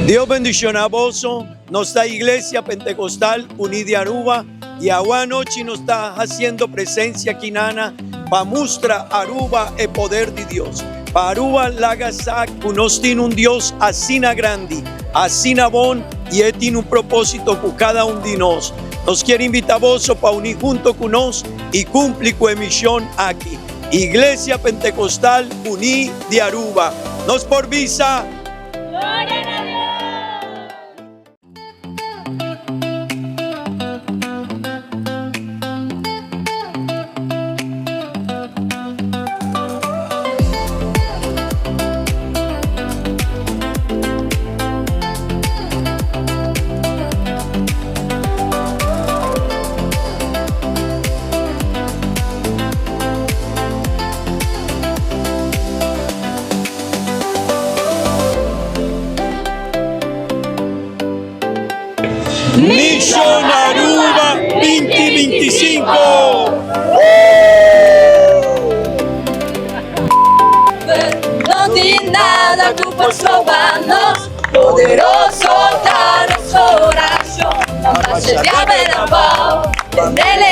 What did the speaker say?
Dios bendiciona boso. Nos ta Iglesia Pentecostal Uní di Aruba y awe anochi nos ta haciendo presencia aki nana pa mustra Aruba e poder di Dios. Pa Aruba laga sa cu nos tin un Dios asina grandi, asina bon y e tin un proposito cu cada un di nos. Nos kier invita boso pa uni hunto cu nos y cumpli cu e mision aki. Iglesia Pentecostal Uní di Aruba. Nos por bisa. Gloria na Dios! Mission Aruba 2025! No tin nada cu por stroba nos, poderoso ta nos oracion. Nan pasa diabel abao, tendele.